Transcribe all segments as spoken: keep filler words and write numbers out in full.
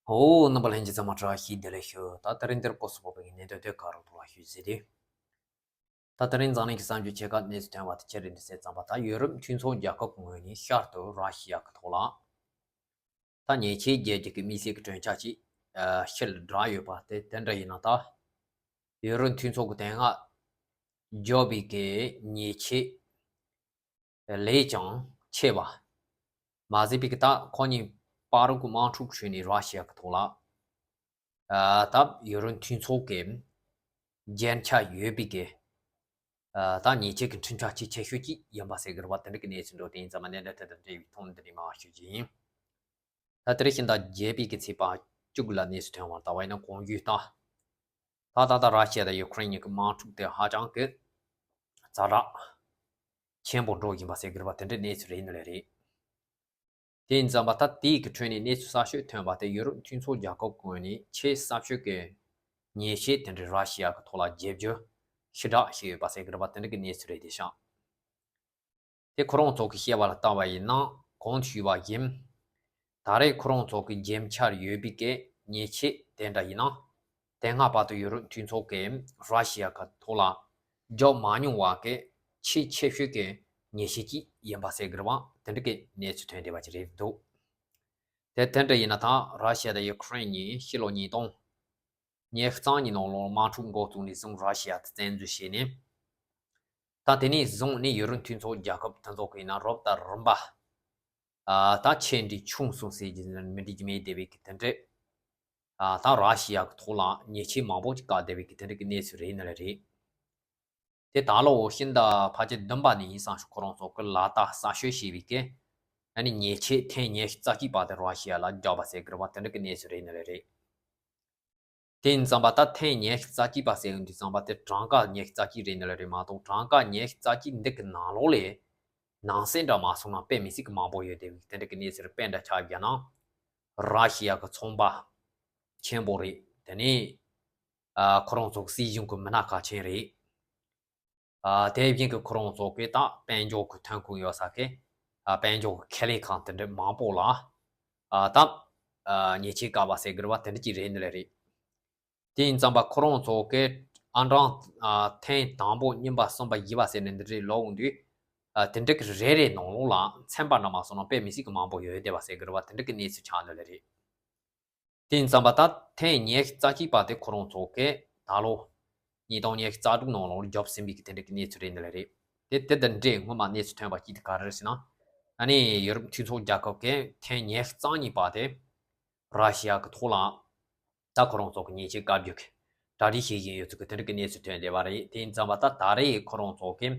ཨོ། རྣམ་པ་ལྷན་རྒྱས་ཚང་མ་བཀྲ་ཤིས་བདེ་ལེགས་ཞུ། ད་དེ་རིང་འདིར་སྐོར་སུ་བབས་པའི་གནད་དོན་དེ་ག་རུ་ཐོག་ལ་ཞུ་ཟེར་དུས། ད་དེ་རིང་འཛམ་གླིང་གི་གསར་འགྱུར་ཆེ་ཁག་གནས་ཚུལ་ཐོན་པ་དེ་ཅི་རེད་འདི་གསལ་ཙམ་པ། ད་ཡོ་རོབ་མཐུན་ཚོགས་རྒྱལ་ཁབ་ཀྱི་ངོས་ནས་ཤར་དུ་ར་ཤི་ཡ་གི་ཐོག་ལ་ད་ཉེས་ཆད་འཇལ་རྒྱུ་གི་དམིགས་བསལ་གྱི་གྲོས་འཆར་ཅིག་ཕྱིར་བསྒྲགས་ཡོད་པ་དེ་དེ་འདྲ་ཡིན་ན། ད་ཡོ་རོབ་མཐུན་ཚོགས་ཀྱི་དེ་སྔ་བརྒྱབ་པའི་གི་ཉེས་ཆད་ལས་ཀྱང་ཆེ་བ། མ་ཟད་པའི་གི་ད་ཁོ་གཉིས་བར་གྱི་དམག་འཁྲུག་ཁྲོད་ནས་ར་ཤི་ཡ་གི་ཐོག་ལ་ཨ་ད་ཡོ་རོབ་མཐུན་ཚོགས་ཀྱི་རྒྱལ་ཁ་ཡོད་པའི་གི་ཨ་ད་ཉེས་ཆད་ཀྱི་འཕྲིན་ཕྲ་ཆེས་ཆེ་ཤོས་ཅིག་ཡིན་པ་ཟེར་གི་རེད་པ། དེ་འདྲ་གི་གནས་ཚུལ་འགྲོ་དེ་ཡིན་ཙམ་མ། གནད་འགག་དེ་དང་འབྲེལ་བའི་ཐོག་འདི་ནས་མར་ཞུ་རྒྱུ་ཡིན། ད་དེ་རིང་ཕྱི་ཟླ་བརྒྱད་པའི་གི་ཚེས་པ་བཅུ་དགུ་ལ་གནས་ཚུལ་ཐོན་པར་ལྟ་བ་ཡིན་ན། གོང་ཞུས་ལྟར་ད་ད་ལྟ་ར་ཤི་ཡ་དང་ཡུ་ཀེ་རེན་གཉིས་ཀྱི་དམག་འཁྲུག་དེ་ཧ་ཅང་གི་ཛ་དྲག་ཆེན་པོ་འགྲོ་བཞིན་པ་ཟེར་གི་རེད་པ། དེ་འདྲའི་གནས་ཚུལ་རེད་ནི་ལས་རེད། དེ་ཡིན་ཙམ་པ་ད་དེའི་གི་ཁྲོད་ནས་གནས་ཚུལ་གསར་ཤོས་ཐོན་པ་དེ་ཡུ་རོབ་མཐུན་ཚོགས་རྒྱལ་ཁབ་ཀྱི་ངོས་ནས་ཆེས་གསར་ཤོས་ཀྱི་ཉེས་ཆད་དེ་འདྲའི་ར་ཤི་ཡ་གི་ཐོག་ལ་འཇལ་རྒྱུ་ཕྱིར་བསྒྲགས་བྱས་ཡོད་པ་ཟེར་གི་རེད་པ། དེ་འདྲ་གི་གནས་ཚུལ་རེད་དེ་ཤག་དེ་ཁོ་རང་ཚོ་གི་བཤད་པ་ལ་ལྟ་བ་ཡིན་ན། གོང་དུ་ཞུས་པ་བཞིན་ད་རེས་ཁོ་རང་ཚོ་གི་འཇལ་འཆར་ཡོད་པའི་གི་ཉེས་ཆད་དེ་འདྲ་ཡིན་ན། དེ་སྔ་བར་དུ་ཡུ་རོབ་མཐུན་ཚོགས་ཀྱིས་ར་ཤི་ཡ་གི་ཐོག་ལ་འཇོག་མ་མྱོང་བ་གི་ཆེས་ཆེ་ཤོས་ཀྱི་ཉེས་ཆད་ཅིག་ཡིན་པ་ཟེར་གི་རེད་པ། དེ་འདྲ་གི་གནས་ཚུལ་ཐོན་བསྡད་པ་ཅིག་རེད་འདུག་དེ་དེ་འདྲ་ཡིན་ན་ད་ར་ཤི་ཡ་དང་ཡུ་ཀེ་རེན་གཉིས་ཕྱི་ལོ་ཉིས་སྟོང་ཉེར་གཙང་གི་ནང་ལོགས་དམག་འཁྲུག་འགོ་བཙུགས་ནས་བཟུང་ར་ཤི་ཡ་དེ་བཙན་འཛུལ་བྱས་ནས། ད་དེ་ནས་བཟུང་ནས་ཡུ་རོབ་མཐུན་ཚོགས་རྒྱལ་ཁབ་དེ་ཚོ་གི་ཡིན་ན་རོབ་དང་རིམ་པ་ཨ་ད་ཆེ་འདྲ་ཆུང་གསུམ་ཟེར་གྱི་མི་འདྲ་གྱི་མེད་བསྡད་པའི་གི་དེ་འདྲ། ཨ་ད་ར་ཤི་ཡ་གི་ཐོག་ལ་ཉེས་ཆད་མང་པོ་ཅིག་བཀག་བསྡད་པའི་གི་དེ་འདྲ་གི་གནས་ཚུལ་རེད་ནི་ལས་རེད། དེ་ད་ལོ་ཕྱི་ཟླ་ཕལ་ཆེར་བདུན་པ་ནས་ཡིན་བསམ་ཞིག་ཁོ་རང་ཚོ་གི་ལག་བསྟར་གསར་ཤོས་བྱས་པའི་གི་ཨ་ནི་ཉེས་ཆད་ཐེངས་ཉི་ཤུ་རྩ་གཅིག་པ་དེ་ར་ཤི་ཡ་ལ་བརྒྱབ་པ་ཟེར་གི་རེད་པ། དེ་འདྲ་གི་གནས་ཚུལ་རེད་ནི་ལས་རེད། དེ་ཡིན་ཙམ་པ་ད་ཐེངས་ཉི་ཤུ་རྩ་གཅིག་པ་ཟེར་ཡོང་དུས་ཙམ་པ་དེ་གྲངས་ཀ་ཉི་ཤུ་རྩ་གཅིག་རེད་ནི་ལས་རེད་མ་གཏོགས། གྲངས་ཀ་ཉི་ཤུ་རྩ་གཅིག་འདི་གི་ནང་ལོགས་ལས་ནང་གསེས་འདྲ་མ་སོང་ན་དཔེ་མི་སྲིད་གི་མང་པོ་ཡོད་བསྡད་པའི་དེ་འདྲ་གི་གནས་ཚུལ། དཔེ་འདྲ་ཆ་བཞག་ན་ར་ཤི་ཡ་གི་ཚོང་པ་ཆེན་པོ་རེད། དེ་ནས་ཨ་ཁོ་རང་ཚོ་སྲིད་གཞུང་གི་མི་སྣ་གལ་ཆེན་རེད། ཨ་དེ་བཞིན་གྱི་ཁོ་རང་ཚོ་གི་ད་དཔལ་འབྱོར་གྱི་ཐོན་ཁུངས་ཡོད་ས་གི་ཨ་དཔལ་འབྱོར་གྱི་ཁེ་ལས་ཁང་དེ་འདྲ་མང་པོ་ལ་ཨ་ད་ཨ་ཉེས་ཆད་བཀག་པ་ཟེར་གི་རེད་པ། དེ་འདྲ་ཅིག་རེད་ནི་ལས་རེད། དེ་ཡིན་ཙམ་པ་ཁོ་རང་ཚོ་གི་ཨ་གྲངས་ཨ་ཐེངས་དང་པོ་གཉིས་པ་གསུམ་པ་བཞི་པ་ཟེར་ནས་འདི་འདྲའི་ལོག་འོང་དུས། ཨ་དེ་འདྲ་གི་རེ་རེ་ནང་ལོགས་ལ་ཚན་པ་འདྲ་མ་སོང་ན་དཔེ་མི་སྲིད་གི་མང་པོ་ཡོད་བསྡད་པ་ཟེར་གི་རེད་པ། དེ་འདྲ་གི་གནས་ཚུལ་ཆགས་ནི་ལས་རེད། དེ་ཡིན་ཙམ་པ་ད་ཐེངས་ཉི་ཤུ་རྩ་གཅིག་པ་དེ་ཁོ་རང་ཚོ་གིས་ད་ལོ་ཉིས་སྟོང་ཉི་ཤུ་རྩ་དྲུག་ནང་ལོགས་བརྒྱབ་ཟིན་པའི་གི་དེ་འདྲ་གི་གནས་ཚུལ་རེད་ནི་ལས་རེད། དེ་དེ་དང་འབྲེལ་སྔོན་མ་གནས་ཚུལ་ཐོན་པ་གཅིག་དེ་ག་རེ་རེད་ཟེར་ན། ཨ་ནི་ཡོ་རོབ་མཐུན་ཚོགས་རྒྱལ་ཁབ་ཀྱིས་ཐེངས་ཉི་ཤུ་རྩ་གཉིས་པ་དེ་ར་ཤི་ཡ་གི་ཐོག་ལ་ད་ཁོ་རང་ཚོ་གི་ཉེས་ཆད་བཀག་རྒྱུ་གི་གྲ་སྒྲིག་བྱེད་བཞིན་ཡོད་ཚུལ་གི་དེ་འདྲ་གི་གནས་ཚུལ་ཐོན་བསྡད་པ་རེད། དེ་ཡིན་ཙམ་པ་ད་ད་རེས་ཁོ་རང་ཚོ་གིས་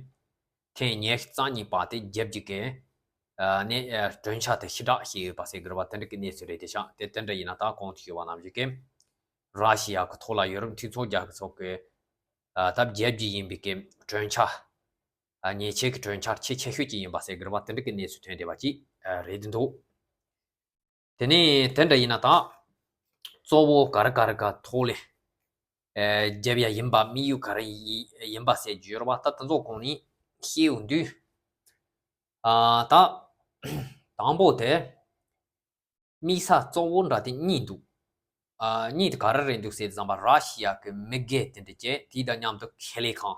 ཐེངས་ཉི་ཤུ་རྩ་གཉིས་པ་དེ་བརྒྱབ་རྒྱུ་གི་ཨ་ནི་ཨ་གྲོས་འཆར་དེ་ཕྱིར་བསྒྲགས་བྱས་ཡོད་པ་ཟེར་གི་རེད་པ། དེ་འདྲ་གི་གནས་ཚུལ་རེད་དེ་ཤག་དེ་དེ་འདྲ་ཡིན་ན་ད་གོང་དུ་ཞུས་པ་ནང་བཞིན་གི་ར་ཤི་ཡ་གི་ཐོག་ལ་ཡོ་རོབ་མཐུན་ཚོགས་རྒྱལ་ཁབ་ཚོ་གི་ཨ་ད་བརྒྱབ་རྒྱུ་ཡིན་པའི་གི་གྲོས་འཆར། ཨ་ཉེས་ཆད་ཀྱི་གྲོས་འཆར་ཆེས་ཆེ་ཤོས་ཅིག་ཡིན་པ་ཟེར་གི་རེད་པ། དེ་འདྲ་གི་གནས་ཚུལ་ཐོན་བསྡད་པ་ཅིག་ཨ་རེད་འདུག་དེ་ནས་དེ་འདྲ་ཡིན་ན་ད་གཙོ་བོ་ག་རེ་ག་རེ་ག་ཐོག་ལས་ཨེ་བརྒྱབ་ཡ་ཡིན་པ། དམིགས་ཡུལ་ག་རེ་ཡི་ཡིན་པ་ཟེར་རྒྱུ་ཡོད་རེད་པ། ད་དེ་ཚོ་གོང་ནས་བཤད་ཡོང་དུས། ཨ་ད་དང་པོ་དེ་དམིགས་ས་གཙོ་བོ་འདྲ་དེ་གཉིས་འདུག་ཨ་གཉིས་དེ་ག་རེ་རེད་འདུག་ཟེར་དུས་ཙམ་པ་ར་ཤི་ཡ་གི་མི་སྒེར་དེ་འདྲ་བཅས། དེ་དང་མཉམ་དུ་ཁེ་ལས་ཁང་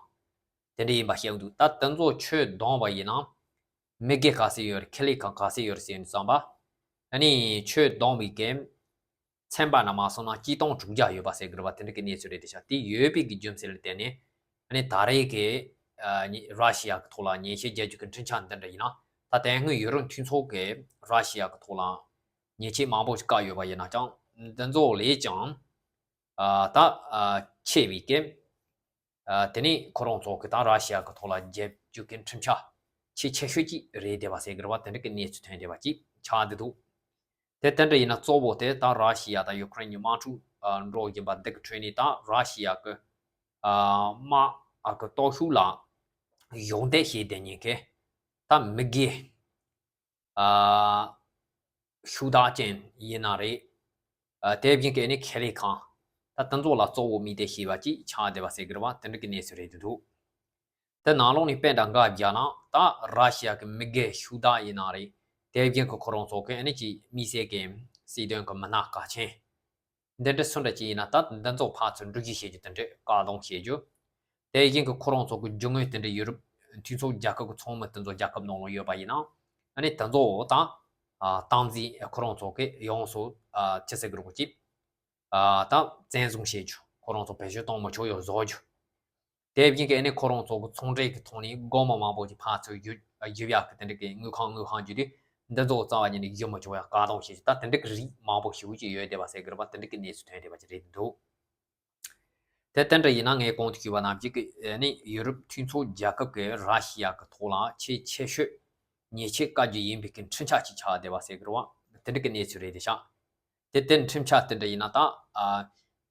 དེ་འདྲ་ཡིན་པ་བཤད་ཡོང་དུས། ད་དེ་ཚོ་ཆོས་བསྡོམས་པ་ཡིན་ན་མི་སྒེར་ག་ཚད་ཡོད་རེད། ཁེ་ལས་ཁང་ག་ཚད་ཡོད་རེད་ཟེར་དུས་ཙམ་པ། ཨ་ནི་ཆོས་བསྡོམས་པའི་གི་ཚན་པ་ན་མ་སོང་ན་གཅིག་སྟོང་དྲུག་བརྒྱ་ཡོད་པ་ཟེར་གི་རེད་པ། དེ་འདྲ་གི་གནས་ཚུལ་རེད་དེ་ཤག་དེ་ཡོད་པའི་གི་རྒྱུ་མཚན་ལ་བརྟེན་ནས་ཨ་ནི་ད་རེས་ཀྱི་ཨ་ནི་ར་ཤི་ཡ་གི་ཐོག་ལ་ཉེས་ཆད་འཇལ་རྒྱུ་གི་འཕྲིན་བཅར་འདི་འདྲ་ཡིན་ན། ད་དེ་སྔོན་ཡུ་རོབ་མཐུན་ཚོགས་ཀྱིས་ར་ཤི་ཡ་གི་ཐོག་ལ་ཉེས་ཆད་མང་པོ་ཞིག་བཀག་ཡོད་པ་ཡིན་ན་ཀྱང་། འདི་ཚོ་ལས་ཀྱང་ཨ་ད་ཨ་ཆེ་བའི་གི་ཨ་དེ་ནས་ཁོ་རང་ཚོ་གི་ད་ར་ཤི་ཡ་གི་ཐོག་ལ་འཇལ་རྒྱུ་གི་འཕྲིན་བཅར་ཆེས་ཆེ་ཤོས་ཅིག་རེད་བསྡད་པ་ཟེར་གི་རེད་པ། དེ་འདྲ་གི་གནས་ཚུལ་ཐོན་བསྡད་པ་ཅིག་ཆགས་བསྡད་འདུག་དེ་དེ་འདྲ་ཡིན་ན་གཙོ་བོ་དེ་ད་ར་ཤི་ཡ་དང་ཡུ་ཀེ་རེན་གཉིས་དམག་འཁྲུག་ཨ་འགྲོ་བཞིན་པ་འདི་གི་ཁྲོད་ནས་ད་ར་ཤི་ཡ་གི་ཨ་དམག་ཨ་གི་སྟོབས་ཤུགས་ལ་གཞོགས་འདེགས་བྱེད་བསྡད་མཁན་གི་ད་མི་སྒེར་ཨ་ཤུགས་དྲག་ཅན་ཡིན་ན་རེད། ཨ་དེ་བཞིན་གི་ཨ་ནི་ཁེ་ལས་ཁང་ད་དེ་ཚོ་ལ་གཙོ་བོ་དམིགས་ཏེ་བྱས་པ་ཅིག་ཆགས་བསྡད་པ་ཟེར་གི་རེད་པ། དེ་འདྲ་གི་གནས་ཚུལ་རེད་འདུག་དེ་ནང་ལོགས་ནས་དཔེ་འདྲ་འགའ་བཞག་ན། ད་ར་ཤི་ཡ་གི་མི་སྒེར་ཤུགས་དྲག་ཡིན་ན་རེད། དེ་བཞིན་གི་ཁོ་རང་ཚོ་གི་ཨ་ནི་ཅིག་དམིགས་བསལ་གི་སྲིད་དོན་གི་མི་སྣ་གལ་ཆེན་ འདི་འདྲ་སུ་འདྲ་ཅིག་ཡིན་ན་ད་འདི་ཚོ་ཕར་ཚུར་འགྲུལ་བཞུད་བྱེད་རྒྱུ་དེ་འདྲ་བཀག་སྡོམ་བྱེད་རྒྱུ། དེ་བཞིན་གྱི་ཁོ་རང་ཚོ་གི་རྒྱུ་དངོས་དེ་འདྲ་ཡུ་རོབ་མཐུན་ཚོགས་རྒྱལ་ཁབ་ཀྱི་ཚོང་མི་དེ་ཚོ་རྒྱལ་ཁབ་ནང་ལ་ཡོད་པ་ཡིན་ན། ཨ་ནི་དེ་ཚོ་ད་ཨ་སྟངས་འཛིན་ཁོ་རང་ཚོ་གི་ཡོངས་སུ་ཨ་ཅི་ཟེར་གི་རེད་གོ་ཅིག་ཨ་ད་བཙན་བཟུང་བྱེད་རྒྱུ། ཁོ་རང་ཚོ་བེད་སྤྱོད་གཏོང་མི་ཆོག་ཡོ་བཟོ་རྒྱུ། དེ་བཞིན་གྱི་ཨ་ནི་ཁོ་རང་ཚོ་གི་ཚོང་འབྲེལ་གྱི་ཐོག་ནས་སྒོར་མོ་མང་པོ་ཅིག་ཕར་ཚུར་བརྒྱུད་བརྒྱུད་ཡག་གི་དེ་འདྲ་གི་དངུལ་ཁང་དངུལ་ཁང་བརྒྱུད་དུས་འདི་ཚོ་རྩ་བ་ཉིད་ནས་བརྒྱུད་མི་ཆོག་ཡ་བཀག་སྡོམ་བྱེད་རྒྱུ། ད་དེ་འདྲ་གི་རིགས་མང་པོ་ཞེ་པོ་ཅིག་ཡོད་བསྡད་པ་ཟེར་གི་རེད་པ། དེ་འདྲ་གི་གནས་ཚུལ་ཐོན་བསྡད་པ་ཅིག་རེད་འདུག་དེ་དེ་འདྲ་ཡིན་ན་ངས་གོང་དུ་ཞུས་པ་ནང་བཞིན་གྱི་ཨ་ནི་ཡུ་རོབ་མཐུན་ཚོགས་རྒྱལ་ཁབ་ཀྱིས་ར་ཤི་ཡ་གི་ཐོག་ལ་ཆེས་ཆེ་ཤོས་ཉེས་ཆད་བཀལ་རྒྱུ་ཡིན་པའི་གི་འཕྲིན་ཆ་ཅིག་ཆགས་བསྡད་པ་ཟེར་གི་རེད་པ། དེ་འདྲ་གི་གནས་ཚུལ་རེད་དེ་ཤག་དེ་དེ་འཕྲིན་ཆ་དེ་འདྲ་ཡིན་ན་ད་ཨ་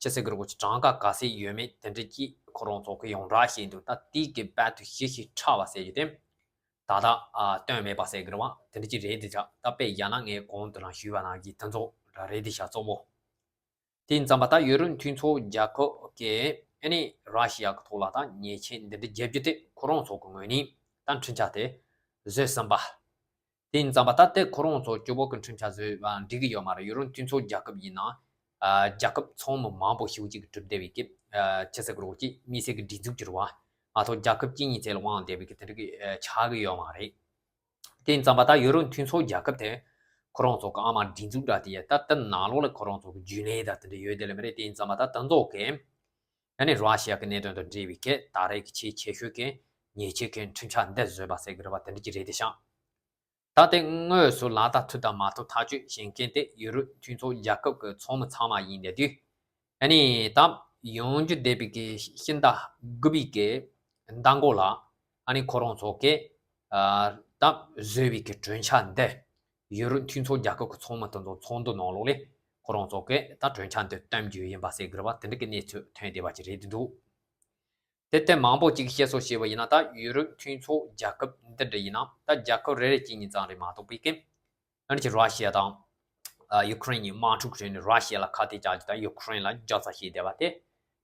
ཅི་ཟེར་གི་རེད་གོ་ཅིག་གྲངས་ཀ་ག་ཚད་ཡོད་མེད་དེ་འདྲ་ཅིག་ཁོ་རང་ཚོ་གི་ཡོངས་གྲགས་ཤིག་འདུག་ད་དེའི་གི་དཔལ་དུ་ཞི་ཞིང་ཕྲ་བ་ཟེར་རྒྱུ་དེ་ད་ལྟ་ཨ་སྟོན་མེད་པ་ཟེར་གི་རེད་པ། དེ་འདྲ་ཅིག་རེད་དེ་ཤག་ད་དཔེ་བཞག་ན་ངས་གོང་དུ་རང་ཞུས་པ་ནང་བཞིན་དེ་ཚོ་ར་རེད་དེ་ཤག་གཙོ་བོ། དེ་ཡིན་ཙམ་པ་ད་ཡུ་རོབ་མཐུན་ཚོགས་རྒྱལ་ཁབ་ཀྱིས་ཨ་ནི་ར་ཤི་ཡ་གི་ཐོག་ལ་ད་ཉེས་ཆད་འདི་འདྲ་འཇལ་རྒྱུ་དེ་ཁོ་རང་ཚོ་གི་ངོས་ནས་ད་འཕྲིན་ཆ་དེ་བཟོས་ཟིན་པ། དེ་ཡིན་ཙམ་པ་ད་དེ་ཁོ་རང་ཚོ་སྐྱོ་པོ་གི་འཕྲིན་ཆ་བཟོས་པ་འགྲིག་གི་ཡོད་མ་རེད། ཡུ་རོབ་མཐུན་ཚོགས་རྒྱལ་ཁབ་ཡིན་ན་ཨ་རྒྱལ་ཁབ་ཚང་མ་མང་པོ་ཞེ་པོ་ཅིག་གིས་གྲུབ་བསྡད་པའི་གི་ཨ་ཅི་ཟེར་གི་རེད་གོ་ཅིག་དམིགས་བསལ་གྱི་སྒྲིག་འཛུགས་ཀྱི་རེད་པ། ང་ཚོ་རྒྱལ་ཁབ་གཅིག་གཉིས་ཚད་ལ་དབང་བསྡད་པའི་གི་དེ་འདྲ་གི་ཨ་ཆགས་གི་ཡོད་མ་རེད། དེ་ཡིན་ཙམ་པ་ད་ཡུ་རོབ་མཐུན་ཚོགས་རྒྱལ་ཁབ་དེ་ཁོ་རང་ཚོ་གི་ཨ་མ་སྒྲིག་འཛུགས་འདྲ་དེ་ཡ་ད་དེ་ནང་ལོགས་ལ་ཁོ་རང་ཚོ་གི་རྒྱུན་ལས་དང་དེ་འདྲ་ཡོད་དེ་ལ་མི་རེད། དེ་ཡིན་ཙམ་པ་ད་དེ་ཚོ་གི་ཨ་ནི་ར་ཤི་ཡ་གི་གནད་དོན་དང་འབྲེལ་བའི་གི་ད་རེས་ཀྱི་ཆེས་ཆེ་ཤོས་ཀྱི་ཉེས་ཆད་ཀྱི་འཕྲིན་ཆ་འདི་བཟོས་པ་ཟེར་གི་རེད་པ། དེ་འདྲ་ཅིག་རེད་དེ་ཤག་ད་དེ་དངོས་སུ་ལག་བསྟར་ཐུབ་དང་མ་ཐུབ་ཐག་གཅོད་བྱེད་མཁན་དེ་ཡུ་རོབ་མཐུན་ཚོགས་རྒྱལ་ཁབ་ཀྱི་ཚོགས་མི་ཚང་མ་ཡིན་བསྡད་དུས། ཨ་ནི་ད་ཡོང་རྒྱུ་བསྡད་པའི་གི་ཕྱི་ཟླ་དགུ་པའི་གི་ཟླ་འགོ་ལ་ཨ་ནི་ཁོ་རང་ཚོ་གི་ཨ་ད་བཟོས་པའི་གི་གྲོས་འཆར་འདི་ཡུ་རོབ་མཐུན་ཚོགས་རྒྱལ་ཁབ་ཀྱི་ཚོགས་མི་དེ་ཚོ་ཚོགས་འདུ་ནང་ལོགས་ལ་ཁོ་རང་ཚོ་གི་ད་གྲོས་འཆར་འདི་བཏོན་རྒྱུ་ཡིན་པ་ཟེར་གི་རེད་པ། དེ་འདྲ་གི་གནས་ཚུལ་ཐོན་བསྡད་པ་ཅིག་རེད་འདུག་དེ་ལྟར་མང་པོ་ཅིག་བཤད་སྲོལ་བྱས་པ་ཡིན་ན་ད་ཡུ་རོབ་མཐུན་ཚོགས་རྒྱལ་ཁབ་འདི་འདྲ་ཡིན་ན་ད་རྒྱལ་ཁབ་རེ་རེ་གཅིག་གཉིས་ཙམ་རེད་མ་གཏོགས་པའི་གི་ཨ་ནི་ཅིག་ར་ཤི་ཡ་དང་ཨ་ཡུ་ཁུ་རེན་གཉིས་དམག་འཁྲུག་བྱས་ནས་ར་ཤི་ཡ་ལ་ཁ་གཏད་བཅག་རྒྱུ་དང་ཡུ་ཁུ་རེན་ལ་རྒྱབ་རྩ་བྱས་བསྡད་པ་དེ་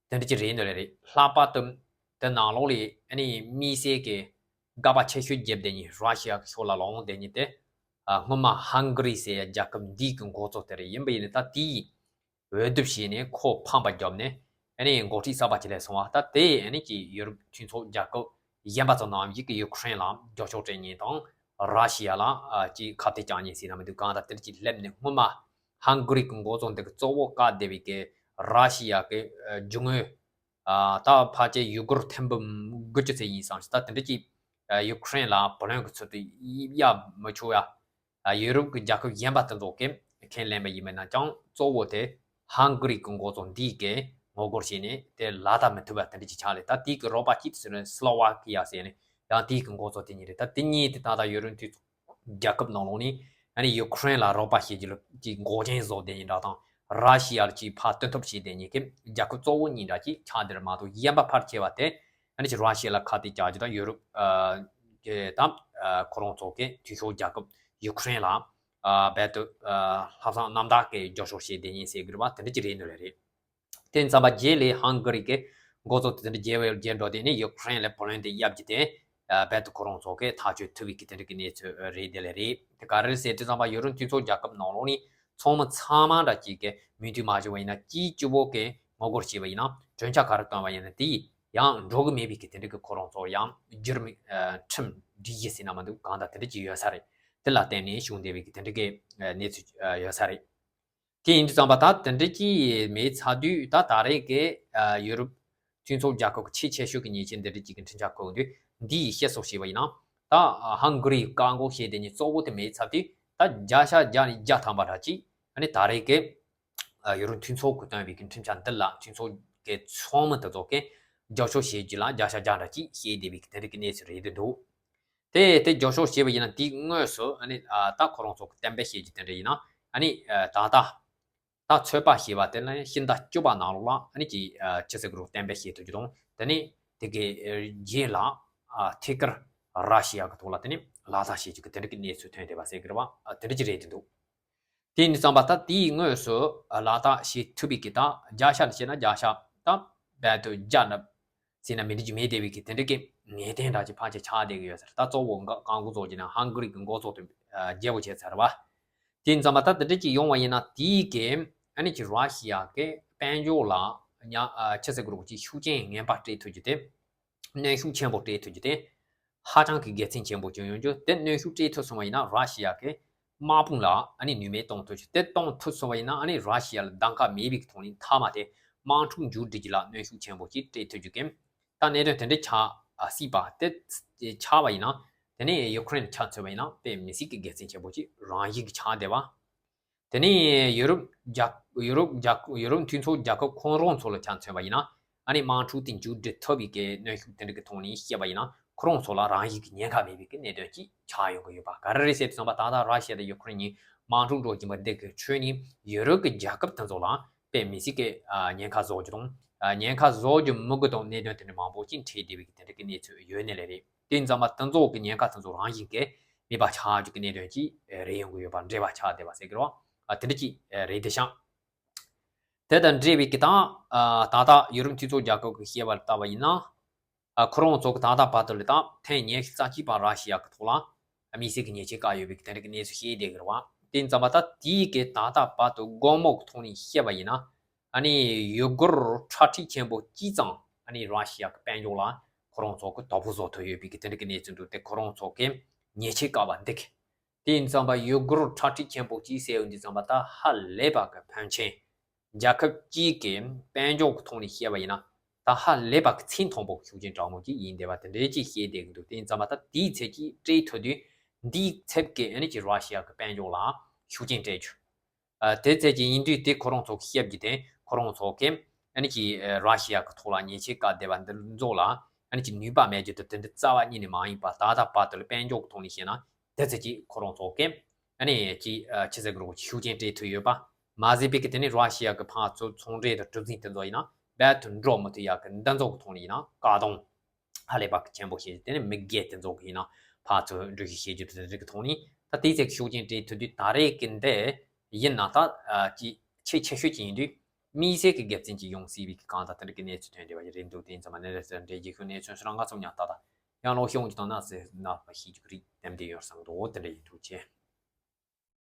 དེ་འདྲ་ཅིག་རེད་འདོད་ལེ་རེད། ལྷག་པར་དུ་དེ་ནང་ལོགས་ལ་ཨ་ནི་དམིགས་བསལ་གྱི་དགག་པ་ཆེ་ཤོས་བརྒྱབ་བསྡད་མཁན་ར་ཤི་ཡ་གི་ཕྱོགས་ལ་ལངས་བསྡད་མཁན་དེ་ཨ་སྔོན་མ་ཧང་ག་རི་ཟེར་ཡ་རྒྱལ་ཁབ་འདི་གི་འགོ་གཙོ་དེ་རེད། ཡིན་པ་ཡིན་ནའི་ད་དེའི་འོས་བསྡུ་བྱས་ནས་ཁོ་ཕམ་པ་བརྒྱབ་ནས་ཨ་ནི་འགོ་ཁྲིད་གསར་པ་ཅིག་སླེབས་སོང་བ། ད་དེ་ཨ་ནི་ཀྱི་ཡུ་རོབ་མཐུན་ཚོགས་རྒྱལ་ཁབ་གཞན་པ་ཚོ་ནང་བཞིན་གྱི་ཡུ་ཁུ་རེན་ལ་རྒྱབ་སྐྱོར་སྤྲད་མཁན་དང་ར་ཤི་ཡ་ལ་ཨ་ཅིག་ཁ་གཏད་བཅག་མཁན་ཟེར་ན་མི་འདུག་གང་ལྟར་དེར་ཅིག་སླེབས་ནས་སྔོན་མ་ཧང་ག་རི་གི་འགོ་གཙོ་འདི་གི་གཙོ་བོ་བཀག་བསྡད་པའི་གི་ར་ཤི་ཡ་གི་ཨ་རྒྱུ་དངོས་ཨ་ད་ཕལ་ཆེར་ཡུ་གུར་ཐེར་འབུམ་དགུ་བཅུ་ཙམ་ཡིན་བསམ་ཞིག་ད་དེ་འདྲ་ཅིག་ཨ་ཡུ་ཁུ་རེན་ལ་བུ་ལོན་གྱི་ཚུལ་དུ་གཡར་མི་ཆོག་ཡ། ཡུ་རོབ་ཀྱི་རྒྱལ་ཁབ་གཞན་པ་དེ་ཚོ་གིས་ཁས་ལེན་པ་ཡིན་པ་ཡིན་ན་ཀྱང་གཙོ་བོ་དེ་ཧང་ག་རི་གི་འགོ་གཙོ་འདི་གིས་ངོ་རྒོལ་བྱས་ནས་དེ་ལག་བསྟར་མི་ཐུབ་པ་དེ་འདྲ་ཅིག་ཆགས་ལེ། ད་དེའི་གི་རོགས་པ་གཅིག་ཟེར་ན་སི་ལོ་ཝ་ཀི་ཡ་ཟེར་ནས་ཡང་དེའི་གི་འགོ་གཙོ་དེ་གཉིས་རེད། ད་དེ་གཉིས་དེ་ད་ལྟ་ཡུ་རོབ་མཐུན་ཚོགས་རྒྱལ་ཁབ་ནང་ལོགས་ནས་ཨ་ནི་ཡུ་ཁུ་རེན་ལ་རོགས་པ་བྱེད་རྒྱུ་ལ་ཅིག་འགོག་རྐྱེན་བཟོ་བསྡད་ཡིན་འདྲ་དང་ར་ཤི་ཡ་ལ་ཅིག་ཕར་བསྟུན་ཐབས་བྱེད་བསྡད་མཁན་གྱི་རྒྱལ་ཁབ་གཙོ་བོ་གཉིས་འདྲ་ཅིག་ཆགས་བསྡད་རེད་མ་གཏོགས་གཞན་པ་ཕལ་ཆེ་བ་དེ། ཨ་ནི་ཅིག་ར་ཤི་ཡ་ལ་ཁ་གཏད་བཅག་རྒྱུ་དང་ཡུ་རོབ་ཨ་གི་དང་ཨ་ཁོ་རང་ཚོ་གི་འཐུས་ཤོར་རྒྱལ་ཁབ་ཡུ་ཁུ་རེན་ལ་ཨ་རྦད་དེ་ཨ་ལྷག་བསམ་རྣམ་དག་གི་རྒྱབ་སྐྱོར་བྱེད་བསྡད་མཁན་ཟེར་གི་རེད་པ། དེ་འདྲ་ཅིག་རེད་འདོད་ལེ་རེད། དེ་ཙམ་པ་རྗེས་ལ་ཧང་ག་རི་གི་འགོ་གཙོ་དེ་འདྲ་རྒྱལ་བའི་རྒྱལ་འགྲོ་དེ་ནི་ཡུ་ཁུ་རེན་ལ་བུ་ལོན་དེ་གཡར་རྒྱུ་དེ་ཨ་རྦད་དེ་ཁོ་རང་ཚོ་གི་ཐག་གཅོད་ཐུབ་པའི་གི་དེ་འདྲ་གི་གནས་ཚུལ་རེད་འདོད་ལེ་རེད། དེ་ག་རེ་ཟེར་དུས་ཙམ་པ་ཡུ་རོབ་མཐུན་ཚོགས་རྒྱལ་ཁབ་ནང་ལོགས་ནི་ཚང་མ་ཚང་མ་འདྲ་གཅིག་གི་མོས་མཐུན་མ་བྱུང་བ་ཡིན་ན་གཅིག་གཅིག་པོ་གི་ངོ་རྒོལ་བྱས་པ་ཡིན་ན་གྲོས་འཆར་ག་རེ་བཏོན་པ་ཡིན་ན་དེ་ཡང་འགྲོ་གི་མེད་པའི་གི་དེ་འདྲ་གི་ཁོ་རང་ཚོ་ཡང་འགྱུར་མེད་ཨ་ཁྲིམས་སྒྲིག་གཞི་ཟེར་ན་མི་འདུག་གང་ལྟར་དེ་འདྲ་ཅིག་ཡོད་ས་རེད། དེ་ལ་བརྟེན་ནས་བྱུང་བསྡད་པའི་གི་དེ་འདྲ་གི་ཨ་གནས་ཚུལ་ཨ་ཡོད་ས་རེད། དེ་ཡིན་དུས་ཙམ་པ་ད་དེ་འདྲ་ཅིག་མེད་ཚར་དུས་ད་ད་རེས་ཀྱི་ཨ་ཡུ་རོབ་མཐུན་ཚོགས་རྒྱལ་ཁབ་ཀྱི་ཆེས་ཆེ་ཤོས་ཀྱི་ཉེས་ཆད་འདི་འདྲ་ཅིག་གི་འཕྲིན་བཅར་འཁོར་དུས་འདི་ཡི་བཤད་སྲོལ་བྱས་པ་ཡིན་ན་ད་ཧང་གྷི་རི་བཀག་འགོག་བྱས་དེ་ཉིད་གཙོ་བོ་དེ་མེད་ཚར་དུས་ད་བརྒྱ་ཆ་བརྒྱ་ནས་བརྒྱ་ཐམ་པ་འདྲ་ཅིག་ཨ་ནི་ད་རེས་ཀྱི་ཨ་ཡུ་རོབ་མཐུན་ཚོགས་ཀྱིས་བཏོན་པའི་གི་འཕྲིན་བཅར་འདི་ལ་མཐུན་ཚོགས་ཀྱི་ཚོགས་མི་དེ་ཚོ་གིས་རྒྱབ་སྐྱོར་བྱེད་རྒྱུ་ལ་བརྒྱ་ཆ་བརྒྱ་འདྲ་ཅིག་བཤད་བསྡད་པའི་གི་དེ་འདྲ་གི་གནས་ཚུལ་རེད་འདུག་དེ་དེ་རྒྱབ་སྐྱོར་བྱས་པ་ཡིན་ན་དེའི་དངོས་སུ་ཨ་ནི་ཨ་ད་ཁོ་རང་ཚོ་གི་གཏན་འབེབས་བྱེད་རྒྱུ་དེ་འདྲ་ཡིན་ན་ཨ་ནི་ཨ་ད་ལྟ་ད་ཚོད་དཔག་བྱས་པ་དེ་ལ་ཕྱི་ཟླ་བཅུ་པ་ནང་ལོགས་ལ་ཨ་ནི་ཀྱི་ཨ་ཅི་ཟེར་གི་རུ་གཏན་འབེབས་བྱེད་ཐུབ་རྒྱུ་དང་དེ་ནི་དེ་གི་རྗེས་ལ་ཨ་ཐད་ཀར་ར་ཤི་ཡ་གི་ཐོག་ལ་དེ་ནི་ལག་བསྟར་བྱེད་རྒྱུ་གི་དེ་འདྲ་གི་གནས་ཚུལ་ཐོན་བསྡད་པ་ཟེར་གི་རེད་བ། ཨ་དེ་འདྲ་ཅིག་རེད་དེ་འདུག་དེ་ཡིན་དུས་ཙམ་པ་ད་དེའི་དངོས་སུ་ལག་བསྟར་བྱེད་ཐུབ་པའི་གི་ད་བརྒྱ་ཆ་ནས་བཤད་ན་བརྒྱ་ཆ་ད་རྦད་དེ་བརྒྱ་ནི་ཟེར་ན་མི་འགྲིག་རྒྱུ་མེད་བསྡད་པའི་གི་དེ་འདྲ་གི་ངེས་གཏན་འདྲ་ཅིག་ཕལ་ཆེར་ཆགས་བསྡད་གི་ཡོད་ས་རེད། ད་གཙོ་བོ་འགག་བཀག་འགོག་ཚོགས་ཀྱི་ནང་ཧང་གྷི་རི་གི་འགོ་ཚོགས་དེ་རྒྱལ་པོ་བྱས་ཚར་བ། དེ་ཡིན་ཙམ་པ་ད་དེ་འདྲ་ཅིག་ཡོང་བ་ཡིན་ན་དེའི་གི་ ཨ་ནི་ཅིག་ར་ཤི་ཡ་གི་དཔལ་འབྱོར་ལ་ཉ་ཨ་ཆི་ཟེར་དགོས་རེད། ཅིག་ཤུགས་རྐྱེན་ངན་པ་སྤྲད་ཐུབ་རྒྱུ་དེ། གནོན་ཤུགས་ཆེན་པོ་སྤྲད་ཐུབ་རྒྱུ་དེ་ཧ་ཅང་གི་དགེ་མཚན་ཆེན་པོ་ཅིག་ཡོང་རྒྱུ། དེ་གནོན་ཤུགས་སྤྲད་ཐུབ་སོང་བ་ཡིན་ན་ར་ཤི་ཡ་གི་དམག་དཔུང་ལ་ཨ་ནི་ནུས་མེད་གཏོང་ཐུབ་རྒྱུ། དེ་གཏོང་ཐུབ་སོང་བ་ཡིན་ན་ཨ་ནི་ར་ཤི་ཡ་ལ་གདམ་ག་མེད་པའི་ཐོག་ནས་མཐའ་མ་དེ་དམག་འཁྲུག་མཇུག་སྒྲིལ་རྒྱུ་ལ་གནོན་ཤུགས་ཆེན་པོ་ཅིག་སྤྲད་ཐུབ་རྒྱུ་གི། ད་གནད་དོན་དེ་འདྲ་ཆགས་ཨ་སྲིད་པ་དེ་ཆགས་པ་ཡིན་ན། དེ་ནས་ཡུ་ཁུ་རེན་ཆ་མཚོན་པ་ཡིན་ན་དཔེ་མི་སྲིད་ཀྱི་དགེ་མཚན་ཆེན་པོ་ཅིག་རང་བཞིན་གྱི་ཆགས་བསྡད་པ། དེ་ནས་ཡུ་རོབ་རྒྱལ་ཡུ་རོབ་རྒྱལ་ཡུ་རོབ་མཐུན་ཚོགས་རྒྱལ་ཁབ་ཁོང་རང་ཚོ་ལ་ཆ་མཚོན་པ་ཡིན་ན། ཨ་ནི་དམག་འཁྲུག་དེ་མཇུག་སྒྲིལ་ཐུབ་པའི་གི་གནོན་ཤུགས་དེ་འདྲ་གི་ཐོག་ནས་བཤད་པ་ཡིན་ན་ཁོ་རང་ཚོ་ལ་རང་བཞིན་གྱི་ཉེན་ཁ་མེད་པའི་གི་གནད་དོན་ཅིག་ཆགས་ཡོང་གི་ཡོད་པ། ག་རེ་རེད་ཟེར་དུས་ཙམ་པ་ད་ལྟ་ར་ཤི་ཡ་དང་ཡུ་ཁུ་རེན་གཉིས་དམག་འཁྲུག་འགྲོ་བཞིན་པ་འདི་གི་ཁྲོད་ནས་ཡུ་རོབ་ཀྱི་རྒྱལ་ཁབ་དེ་ཚོ་ལ་དཔེ་མི་སྲིད་ཀྱི་ཨ་ཉེན་ཁ་བཟོ་རྒྱུ་དང་། ཨ་ཉེན་ཁ་བཟོ་རྒྱུ་མི་དགོས་དང་གནད་དོན་དེ་འདྲ་མང་པོ་ཅིག་འཕྲད་བསྡད་པའི་གི་དེ་འདྲ་གི་གནས་ཚུལ་ཡོད་ནི་ལས་རེད། དེ་ཡིན་ཙང་མ་དེ་ཚོ་གི་ཉེན་ཁ་དེ་ཚོ་རང་བཞིན་གྱིས་མེད་པ་ཆགས་རྒྱུ་གི་གནད་དོན་ཅིག་རེད་ཡོང་གི་ཡོད་པ། འབྲེལ་བ་ཆགས་བསྡད་པ་ཟེར་གི་རེད་བ། ཨ་དེ་འདྲ་ཅིག་རེད་དེ་ཤང་། དེ་དང་འབྲེལ་བའི་གི་དང་ཨ་ད་ལྟ་ཡུ་རོབ་མཐུན་ཚོགས་རྒྱལ་ཁབ་ཀྱི་བཤད་པ་ལ་བལྟས་པ་ཡིན་ན། ཨ་ཁོ་རང་ཚོ་གི་ད་ལྟ་བར་དུ་ལ་དང་ཐེངས་ཉི་ཤུ་རྩ་གཅིག་པ་ར་ཤི་ཡ་གི་ཐོག་ལ་དམིགས་བསལ་གྱི་ཉེས་ཆད་བཀལ་ཡོད་པའི་གི་དེ་འདྲ་གི་གནས་ཚུལ་བཤད་བསྡད་ཀྱི་རེད་བ། དེ་ཡིན་ཙང་མ་ད་དེའི་གི་ད་ལྟ་བར་དུ་དགོང་མོ་གི་ཐོག་ནས་བཤད་པ་ཡིན་ན། ཨ་ནི་ཡུ་གུར་ཁྲག་ཁྲིག་ཆེན་པོ་གཅིག་ཙམ་ཨ་ནི་ར་ཤི་ཡ་གི་དཔལ་འབྱོར་ལ་ཁོ་རང་ཚོ་གི་དོ་ཕོག་བཟོ་ཐུབ་ཡོད་པའི་གི་དེ་འདྲ་གི་གནས་ཚུལ་འདུག་དེ་ཁོ་རང་ཚོ་གི་ཉེས་ཆད་བཀལ་བ་འདི་གི། དེ་ཡིན་ཙང་པ་ཡུ་གུར་ཁྲག་ཁྲིག་ཆེན་པོ་གཅིག་ཟེར་ཡོང་དུས་ཙམ་པ་ད་ཧ་ལས་པ་གི་ཕོན་ཆེན། རྒྱལ་ཁབ་གཅིག་གི་དཔལ་འབྱོར་གི་ཐོག་ནས་བཤད་པ་ཡིན་ན་ད་ཧ་ལས་པ་གི་ཚད་མཐོན་པོ་ཤུགས་རྐྱེན་དྲག་མོ་གཅིག་ཡིན་བསྡད་པ་དེ་འདྲའི་ཅིག་བཤད་བསྡད་ཀྱི་འདུག་དེ་ཡིན་ཙང་པ་ད་དེའི་ཚད་ཀྱིས་སྤྲད་ཐུབ་དུས་འདིའི་ཚད་ཀྱིས་ཨ་ནི་ཅིག་ར་ཤི་ཡ་གི་དཔལ་འབྱོར་ལ་ཤུགས་རྐྱེན་སྤྲད་རྒྱུ། ཨ་དེ་ཚད་ཀྱི་ཡིན་དུས་དེ་ཁོ་རང་ཚོ་གི་བཤད་རྒྱུ་དེ་ཁོ་རང་ཚོ་གི་ཨ་ནི་ཅིག་ར་ཤི་ཡ་གི་ཐོག་ལ་ཉེས་ཆད་བཀལ་བསྡད་པ་འདི་ཚོ་ལ་ཨ་ནི་ཅིག་ནུས་པ་མེད་རྒྱུ་དེ་དེ་འདྲ་རྩ་བ་ཉིད་ནས་མ་ཡིན་པ། ད་ལྟ་བར་དུ་ལ་དཔལ་འབྱོར་གི་ཐོག་ནས་བཤད་ན་དེ་ཚད་ཀྱིས་ཁོ་རང་ཚོ་གི་ཨ་ནི་ཅིག་ཨ་ཆི་ཟེར་དགོས་རེད། ཤུགས་རྐྱེན་སྤྲད་ཐུབ་ཡོད་པ་མ་ཟད་པའི་གི་དེ་ནི་ར་ཤི་ཡ་གི་ཕར་ཚུར་ཚོང་འབྲེལ་དང་གྲུ་གཟིངས་དེ་ཚོ་ཡིན་ན་རྦད་དེ་འགྲོ་མི་ཐུབ་ཡ་གི་འདི་ཚོ་གི་ཐོག་ནས་ཡིན་ན་བཀག་སྡོམ་ཧ་ལས་པ་གི་ཆེན་པོ་བྱེད་རྒྱུ། དེ་ནི་མི་སྒེར་དེ་ཚོ་གི་ཡིན་ན་ཕར་ཚུར་འགྲུལ་བཞུད་བྱེད་རྒྱུ་དེ་འདྲ་གི་ཐོག་ནས་ད་དེའི་ཚད་ཤུགས་རྐྱེན་སྤྲད་ཐུབ་དུས་ད་རེས་ཀྱི་འདི་ཡིན་ན་ད་ཨ་ཅིག་ཆེས་ཆེ་ཤོས་ཅིག་ཡིན་དུས་དམིགས་བསལ་གྱི་དགེ་མཚན་ཅིག་ཡོང་སྲིད་པའི་གི་གང་ལྟར་དེ་འདྲ་གི་གནས་ཚུལ་ཐོན་བསྡད་པ་ཞིག་རེད་འདུག་དེ་ཡིན་ཙང་མ་ནི་རེས་གཟའ་འབྲེལ་རྗེས་ཤོད་གནས་ཚུལ་སོགས་ང་ཚོ་མཉམ་ལྟ་དང་ཡང་ལོག་ཤོང་གི་དང་ན་ཟེར་ན་པ་ཤེས་རྒྱུ་རིགས་ལྡན་བསྡད་ཡོད་བསམ་འདུག་དེ་འདྲ་ཡིན་འདུག་ཅེས།